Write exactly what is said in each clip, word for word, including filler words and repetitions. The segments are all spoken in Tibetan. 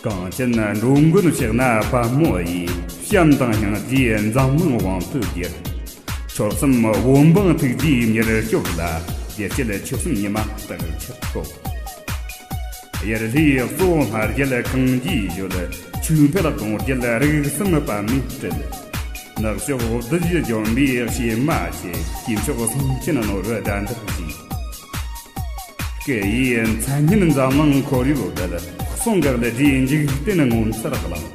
གངས་ཅན་འགྲོ་མགོན་ཕྱག་ན་པདྨོ་ཡིས། བྱམས་དང་སྙིང་རྗེས་འཛམ་གླིང་དབང་དུ་བསྒྱུར། ཆོལ་གསུམ་བོད་འབངས་ཐུགས་རྗེའི་མྱུར་སྐྱོབ་ལ། རྒྱལ་སྲས་ཆོས་གསུམ་ཉི་མ་དག་ཆར་བསྐོར། ཡར་ལྷོའི་གཙོ་བོ་སྨྲ་རྒྱལ་གངས་ཀྱིས་གཞོལ། ཆོས་འཕེལ་གོང་རྒྱལ་རིགས་གསུམ་པདྨས་སྤྲུལ། ནག་ཕྱོགས་བདུད་བཞི་འཇོམས་པའི་གཤེད་མ་ཆེ། དཀྱིལ་ཕྱོགས་སེང་ཆེན་ནོར་བུ་གདན་དུ་བརྩིས། སྐུ་ཡི་མཚན་སྙན་འཛམ་གླིང་འཁོར་ཡུག་བརྒལ། གསུང་གི་གླུ་སྒྲས་འཇིག་རྟེན་ངོ་མཚར་གླེང་།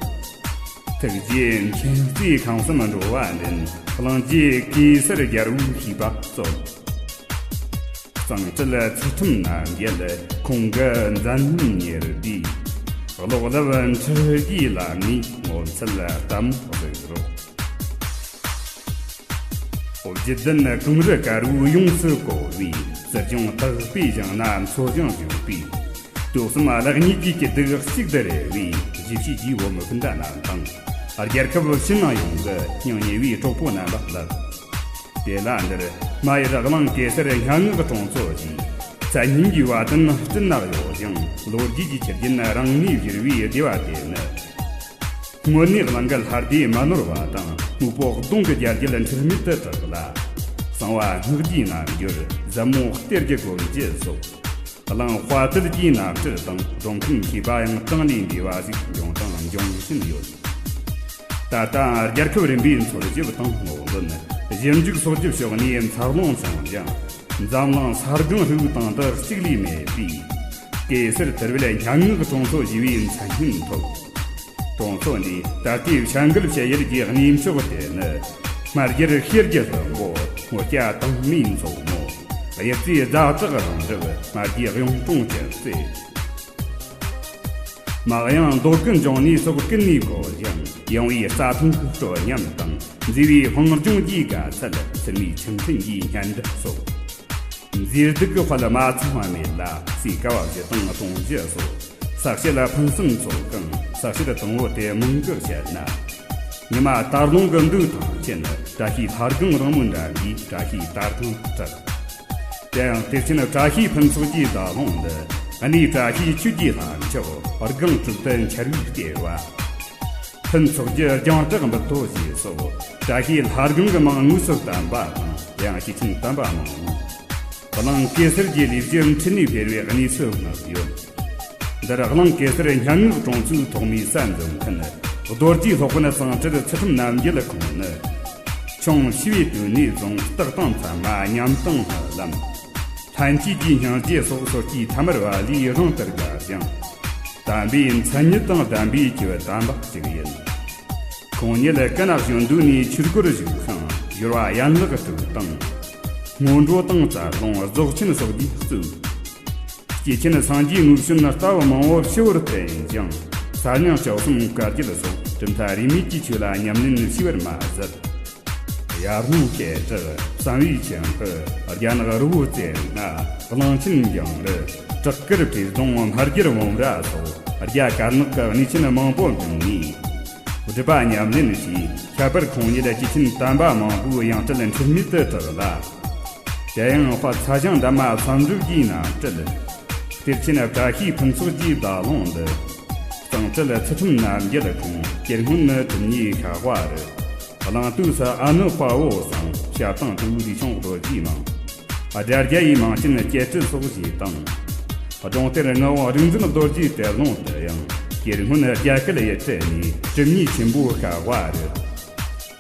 ཐུགས་རྗེའི་མཁྱེན་བརྩེས་ཁམས་གསུམ་འགྲོ་བ་འདྲེན། གླིང་རྗེ་གེ་སར་རྒྱལ་པོའི་ཤིས་པ་སྩོལ། གཙང་ཁྲིད་ཚུལ་ཁྲིམས་རྣམ་རྒྱལ་ཁོང་གི་མཛད་རྣམ་གཉེར་པའི། གློག་ལྷུབ་འཕྲུལ་གྱི་ལམ་ནས་ངོ་མཚར་ལྟད་མོ་གཟིགས་རོགས། འོ་བརྒྱུད་ལྡན་གངས་རི་དཀར་པོས་ཡོངས་སུ་བསྐོར་བའི། སྲིད་སྐྱོང་དག་པའི་ཞིང་ན་འཚོ་ཞིང་བཞུགས་པའི། དུག་གསུམ་གླགས་གཉིས་ཀྱི་སྐྱིད་སྡུག་གཅིག་ཏུ་རེ་བའི། གཞིས་བྱེས་ཀྱི་བོད་མི་སྤུན་ཟླ་རྣམས་དང་། རྒྱལ་ཁབ་ཕྱི་ནང་ཡོངས་ཀྱི་སྙིང་ཉེ་བའི་གྲོགས་པོ་རྣམ་པ་ལགས། དེ་ལ་འདིར་སྨྲ་ཡུལ་གླིང་གེ་སར་སྙན་ངག་གྲོང་ཚོ་ཞེས། མཚན་སྙན་གྱི་བ་དན་སྤྲིན་ནག་གཡོ་ཞིང་། ལོ་རྒྱུས་ཀྱི་ཆུ་རྒྱུན་རང་ནས་བཞུར་བའི་སྡེ་བ་དེ་ནི། དངོས་གནས་གླིང་གི་ལྷ་སྡེ་མ་ནོར་བ་དང་། སྨུག་པོ་གདོང་གི་རྒྱལ་རྒྱུད་འཁྲུལ་མེད་དུ་གྲགས་ལ། གསང་བ་སྔགས་ཀྱི་རྣལ་འབྱོར་ཟབ་མོ་གཏེར་གྱི་སྒོ་འབྱེད་སོགས། གླིང་དཔའ་བརྟུལ་གྱི་རྣམ་སྤྲུལ་དང་། སྒྲུང་མཁན་མཁས་པ་ཡང་གྲངས་ལས་འདས་པ་ཞིག་འབྱུང་དང་འབྱུང་བཞིན་ཡོད། ད་ལྟའང་རྒྱལ་ཁབ་རིམ་པའི་འཚོ་བཞིན་དང་སྔོག་འདོན། ཞིབ་འཇུག་སོགས་ཀྱི་ཕྱོགས་ནས་འཚར་ལོངས་བྱུང་ཀྱང་། འཛམ་གླིང་ས་སྒང་ཧྲིལ་བོའི་སྟེང་དུ་གཅིག་ལས་མེད་པའི། གེ་སར་དར་བའི་སྙན་ངག་གྲོང་ཚོ་ཞེས་པའི་མཚན་སྙན་ཐོབ། གྲོང་ཚོ་འདིའི་ད་ལྟའི་བྱ་འགུལ་བྱེད་ཡུལ་གྱི་གནས་མཆོག་དེ་ནི། སྨྲ་རྒྱལ་ཤེར་གྱི་ལྷུན་པོ། སྔོ་སྐྱ་དྭངས་མའི་མཚོ་མོ། གཡུ་རྩེའི་རྫ་བྲག་རང་རབ། སྨྲ་རྒྱལ་གཡུང་དྲུང་ཅན་རྩེ། མ་གཡང་མདོ་དགུ་འབྱུང་གནས་སོགས་ཀུན་ནས་གོ་ཞིང་། ཡངས་པའི་རྩྭ་ཐང་གི་སྤྲོ་ཉམས་དང་། མཛེས་པའི་སྤང་ལྗོངས་ཀྱི་དགའ་ཚལ། ཚུལ་མིན་ཆུ་འཕྲིན་གྱི་སྙན་སྒྲ་སོགས། མཛེས་སྡུག་གི་དཔལ་མ་ཚང་བ་མེད་ལ། སོས་ཀ་བ་བཞི་དང་གྲོང་བཞི་སོགས། ས་དཔྱད་ལ་ཕུན་སུམ་ཚོགས་ཀྱང་། ས་དཔྱད་དང་པོ་དེ་མང་གི་བཤད་ན། ཉི་མ་དར་ལུང་གི་འདུ་ཐང་ཆེན། བཀྲ་ཤིས་ལྷ་སྒང་རིང་མོའི་འགྲམ་གྱི་བཀྲ་ཤིས་དར་ཐང་གྲགས། དེ་ཡང་གཏེར་ཆེན་བཀྲ་ཤིས་ཕུན་ཚོགས་ཀྱི་བརྡ་ལུང་འདི། གནས་བཀྲ་ཤིས་ཆོས་ཀྱི་ལྷ་མཆོག་སྒང་དྲུག་ཏུ་འཆར་བའི་ལྟེ་བ། ཕུན་ཚོགས་ཀྱི་རྒྱང་གྲགས་འབུལ་ཐོ་ཞེས་སོགས། བཀྲ་ཤིས་ལྷ་སྒང་གི་མིང་དངོས་སུ་བཏོན་པ་དང་། དེ་ཡང་སྐྱེས་ཆེན་དམ་པ་མང་པོ། གླིང་གེ་སར་གྱི་ལས་བྱེད་འཕྲིན་ནས་སྤེལ་བའི་གནས་ཚུལ་བསྔགས་ཡོད། འདིར་གླིང་གེ་སར་སྙན་ངག་གྲོང་ཚོའི་ཐོག་མའི་གསར་འཛུགས་མཁན། རྡོ་རྗེ་སློབ་དཔོན་གཙང་ཁྲིད་ཚུལ་ཁྲིམས་རྣམ་རྒྱལ་ཁོང་ནི། ཆུང་བྱིས་པའི་དུས་ནས་བཟུང་རྟགས་དང་མཚན་མ་ཉམས་དང་སྨོན་ལམ། ལྷན་སྐྱེས་ཀྱི་སྙིང་རྗེ་སོགས་སོ་སྐྱེའི་ཐ་མལ་བ་ལས་རིང་དུ་བརྒལ་ཞིང་། དམ་པའི་མཚན་ཉིད་དང་ལྡན་པའི་སྐྱེས་བུ་དམ་པ་ཞིག་ཡིན། ཁོང་ཉིད་ཀུན་གཞོན་དུས་ནས་ཆོས་སྒོར་ཞུགས་ཤིང་། སྦྱོར་བ་ཡན་ལག་དྲུག་དང་། སྔོན་འགྲོ་དང་རྩ་རླུང་རྫོགས་ཆེན་སོགས་ཀྱིས་གཙོས། སྐྱེས་ཆེན་སངས་རྒྱས་དངོས་བྱོན་ལྟ་བུ་མང་པོ་ཞིབ་པར་བསྟེན་ཅིང་། གསར་རྙིང་བཅུ་གསུམ་བཀའ་བརྒྱད་སོགས་གྲུབ་མཐའ་རིས་མེད་ཀྱི་ཆོས་ལ་ཉམས་ལེན་ཞུས་པར་མ་ཟད། ཡར་ལུང་སྐད་གྲགས་བསམ་ཡས་མཆིམས་ཕུ། རྒྱ་ནག་རི་བོ་རྩེ་ལྔ། གླང་ཆེན་འགྱིང་རུ། བྲག་དཀར་བྲེ་སྡོང་། སྨྲ་རྒྱལ་མོ་ར་སོགས་རྒྱ་དཀར་ནག་གི་གནས་ཆེན་མང་པོ་འགྲིམས་ནས། སྒྲུབ་པ་ཉམས་ལེན་བྱས། ཁྱད་པར་ཁོང་ཉིད་སྐྱེས་ཆེན་དམ་པ་མང་པོའི་ཡང་སྤྲུལ་འཁྲུལ་མེད་དུ་གྲགས་ལ། དེ་ཡང་དཔལ་ཚ་ཞང་འདན་མ་བསམ་གྲུབ་ཀྱི་རྣམ་སྤྲུལ། གཏེར་ཆེན་བཀྲ་ཤིས་ཕུན་ཚོགས་ཀྱི་བརྡ་ལུང་འདི། གཙང་ཁྲིད་ཚུལ་ཁྲིམས་རྣམ་རྒྱལ་ཁོང་སྐྱེ་སྔོན་ནི་གྲུབ་བརྙེས་ཤ་བ་རི། གླིང་སྟོད་སུ་ཨ་ནུ་དཔའ་བོ་བཟང་། ཞབས་དང་དུ་བའི་ཆུང་རྡོ་རྗེའི་མིང་། དགྲ་རྒྱལ་ཡི་མིང་ཅན་སྐྱེ་སྤྲུལ་སོགས་ཞེས་དང་། གདུང་གཏེར་ངག་དབང་རིག་འཛིན་རྡོ་རྗེའི་གཏེར་ལུང་དུ་ཡང་། སྐྱེ་སྔོན་རྒྱ་གར་ཡུལ་གྲུ་ནས་གྲུབ་བརྙེས་ཆེན་པོ་ཤ་བ་རི།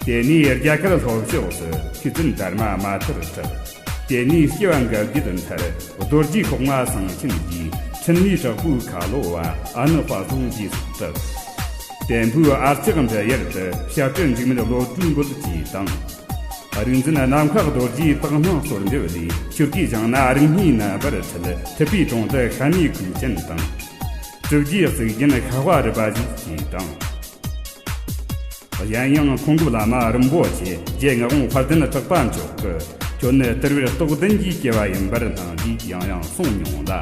དེ་ནས་རྒྱ་གར་ལྷོ་ཕྱོགས་སུ་ཤེས་བཙུན་དྷརྨ་མ་ཐུར་གྲགས། དེ་ནས་སྐྱེ་བ་འགའ་བརྒྱད་མཐར་རྡོ་རྗེ་ཤུགས་མ་སེང་ཆེན་གྱིས་འཕྲིན་ལས་དྲག་པོའི་ཁ་ལོ་བ་ཨ་ནུ་དཔལ་བཟང་རྗེས་སུ་གྲགས། དེ་འཕོས་ཨར་ལྕགས་འབྲི་ཡུལ་དུ་ཞབས་དྲུང་འཇིགས་མེད་བློ་གྲོས་འབོད་ཅེས་དང་། རིག་འཛིན་ནམ་མཁའ་རྡོ་རྗེའི་དག་སྣང་གསོལ་འདེབས་ལས། ཆོས་སྐུའི་ཞིང་ན་རིགས་གཉིས་རྣམ་པར་འཁྲིལ། ཐུབ་པའི་དྲུང་དུ་ཤ་ནའི་ཁུག་ཅན་དང་། གྲུབ་རྗེའི་གཙུག་རྒྱན་ཤ་བ་རི་པ་ཞེས་བྱས་དང་། གཞན་ཡང་ཁོང་གི་བླ་མ་རིན་པོ་ཆེ་རྗེ་ངག་དབང་དཔལ་ལྡན་གྲགས་པ་མཆོག་གིས། ཁྱོད་ནི་དལ་བའི་རྟོགས་ལྡན་གྱི་སྐྱེ་བ་ཡིན་པར་སྣང་ཞེས་ཡང་ཡང་གསུངས་མྱོང་ལ།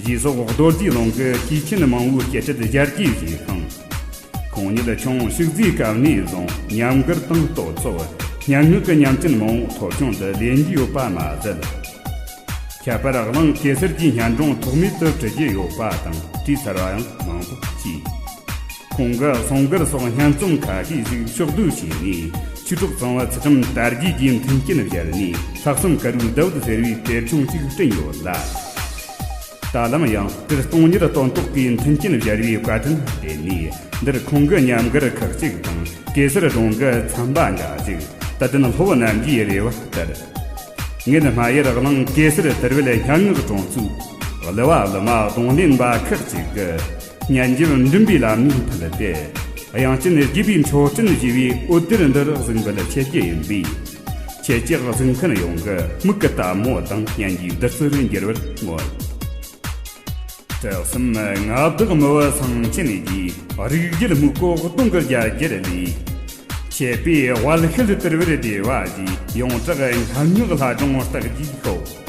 ཞེས་སོགས་རྡོ་རྗེ་ལུང་གི་སྐྱེས་ཆེན་མང་བོའི་སྐྱེ་སྲིད་ཞལ་གྱིས་བཞེས་ཤིང་། ཁོང་ཉིད་ཆུང་ཕྱུགས་རྫིའི་སྐབས་ནས་བཟུང་ཉམས་མགུར་དང་བསྟོད་ཚོགས། སྙན་ངག་གི་ཉམས་ཅན་མང་བོ་ཐོར་ཅུང་དུ་ལེན་རྒྱུ་ཡོད་པ་མ་ཟད། ཁྱད་པར་གླིང་གེ་སར་གྱི་སྙན་སྒྲོན་ཐོགས་མེད་དུ་བྲི་རྒྱུ་ཡོད་པ་དང་བྲིས་ཚར་བ་ཡང་མང་པོ་མཆིས། ཁོང་གིས་སོང་སྒར་སོགས་སྙན་རྩོམ་ཁ་ཤས་ཤིག་ཕྱོགས་བསྡུས་བྱས་ནས། ཆོས་གྲོགས་ཚང་བ་ཚུལ་ཁྲིམས་དར་རྒྱས་ཀྱི་མཐུན་རྐྱེན་སྦྱར་ནས། ལྷག་བསམ་དཀར་པོའི་ཟླ་འོད་ཟེར་བའི་དེབ་ཆུང་ཞིག་བསྐྲུན་ཡོད་ལ། ད་ལམ་ཡང་དེར་སྟོང་ཉིད་སྟོན་ཐོག་གི་མཐུན་རྐྱེན་སྦྱར་བའི་བཀའ་དྲིན་བརྟེན་ནས། འདིར་ཁོང་གི་ཉམས་མགུར་ཁག་ཅིག་དང་། གེ་སར་སྒྲུང་གི་ཚན་པ་འགའ་ཞིག་དད་ལྡན་སློབ་བུ་རྣམས་ཀྱི་རེ་བ་ལྟར། ངེད་སྨྲ་ཡུལ་གླིང་གེ་སར་དར་བུའི་སྙན་ངག་སྒྲུང་ཚོགས། གླུ་བ་གླུ་མ་རྡུང་ལེན་པ་ཁག་ཅིག་གིས། སྙན་འཇེབས་མགྲིན་པའི་ལམ་ནས་ཕུལ་ཏེ། དབྱངས་ཅན་དགྱེས་པའི་འཕྲོད་བསྟེན་ཞེས་པའི་འོད་སྡེར་འདིར་གཟིགས་འབུལ་བྱེད་རྒྱུ་ཡིན་པས། ཁྱེད་ཀྱི་གཟིགས་མཁན་ཡོངས་ཀྱི་མིག་གི་ལྟད་མོ་དང་སྙན་གྱི་བདུད་རྩིར་འགྱུར་བར་སྨོན། དྲི་ཟའི་མངའ་བདག་མི་བུ་སེང་ཆེན་གྱིས། རིག་རྒྱུད་སྨུག་པོ་སྟོང་གི་རྒྱ་རྒྱུད་ལས། མཆེད་པའི་དབལ་ཤུལ་དར་བུར་སྡེ་བ་ཞེས། ཡོངས་གྲགས་སྙན་ངག་ལྷ་སྒྲུང་རྟགས་ཀྱི་ཤོག